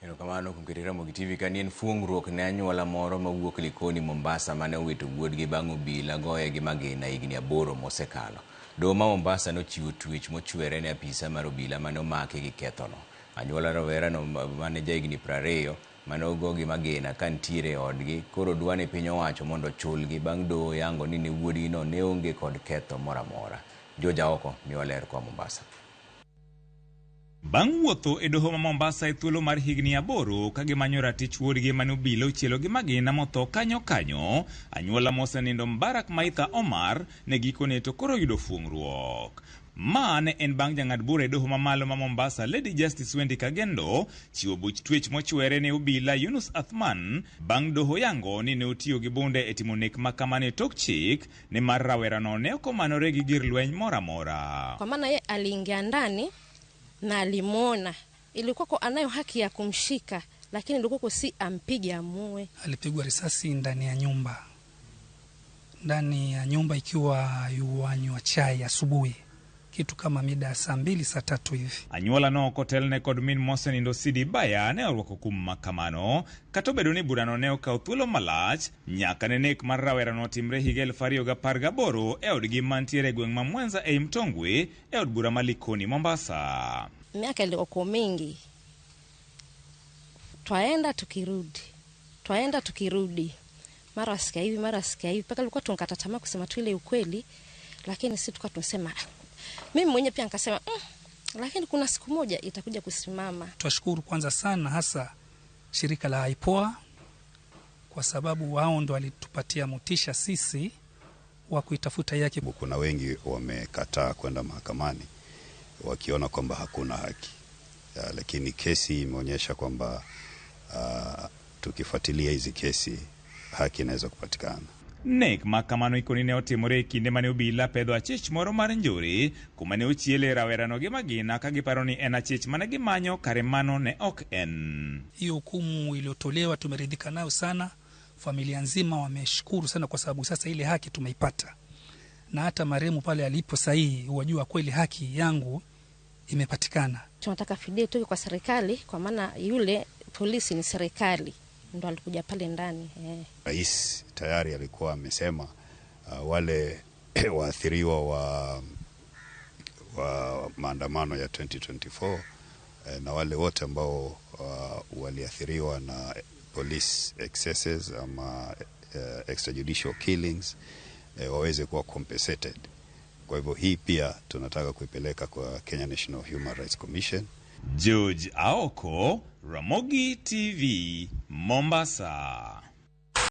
Erokamano kuom keto Ramogi TV ka ni en fuong'ruok ne anyuola moro mawuok Likoni Mombasa mane owito wuodgi bang' obila goye gi magina higni 8 mosekalo. Doho ma Mombasa nochiwo twech mochwere ne apisa mar obila mane omaki gi kethono. Anyuola rawerano mane jahigni 20 mane ogo gi magina ka nitiere e odgi koro dwa ni piny owacho mondo ochulgi bang' doho yango ni ne wuodgino ne onge kod ketho moro amora. George Aoko miwa ler koa Mombasa. Bang' wuotho e doho ma Mombasa e thuolo mar higni 8 ka gimanyo ratich wuodgi mane obila ochielo gi magina motho kanyo kanyo, anyuola mosenindo Mbarak Maitha Omar ne gikone to koro yudo fuong'ruok. Ma ne en bang' jang'ad bura e doho mamalo ma Mombasa Lady Justice Wendy Kagendo chiwo buch twech mochwere ne obila Yunus Athman bang' doho yango ni ne otiyo gi bunde e timo nek ma kamano e tok chik nimar rawerano ne ok omanore gi gir lweny moro amora. Kwa maana ye aliingia ndani na alimwona, ilikuwa anayo haki ya kumshika, lakini ilikuwa si ampige amue. Alipigwa risasi ndani ya nyumba, ndani ya nyumba ikiwa yuanywa chai asubuhi, kitu kama mida ya saa 2 saa 3 hivi. Anyuola no ok otelne kod min mosenindo Sidi Baya ne orwako kum ma kamano, kata obedo ni burano ne okawo thuolo malach nyaka ne nek mar rawerano otimre higa 2018 e odgi mantiere e gweng' ma Mwanza ei Mtongwe e od bura ma Likoni, Mombasa. Miaka ilikuwa mingi, twaenda tukirudi, twaenda tukirudi, mara sikia hivi mara sikia hivi, mpaka ilikuwa tunkata tamaa kusema tu ile ukweli, lakini sisi tukawa tunasema, mimi mwenyewe pia nikasema, lakini kuna siku moja itakuja kusimama. Twashukuru kwanza sana hasa shirika la IPOA kwa sababu wao ndo walitupatia motisha sisi wa kuitafuta yake. Kuna wengi wamekataa kwenda mahakamani wakiona kwamba hakuna haki. Lakini kesi imeonyesha kwamba tukifuatilia hizi kesi haki inaweza kupatikana. Nek ma kamano ikoni ne otimore e kinde mane obila pedho achich moro mar njore kuma ne ochiele rawerano gi magina ka giparo ni en achich mane gimanyo kare mano ne ok en. Hiyo hukumu iliyotolewa tumeridhika nayo sana, familia nzima wameshukuru sana kwa sababu sasa ile haki tumeipata. Na hata marehemu pale alipo sahihi wajua kweli haki yangu imepatikana. Tunataka fidia itoke kwa serikali kwa maana yule polisi ni serikali ndo alikuja pale ndani. Rais tayari alikuwa amesema wale waathiriwa wa maandamano ya 2024 na wale wote ambao waliathiriwa na police excesses ama extrajudicial killings waweze kuwa compensated. Kwa hivyo hii pia tunataka kuipeleka kwa Kenya National Human Rights Commission. George Aoko, Ramogi TV, Mombasa.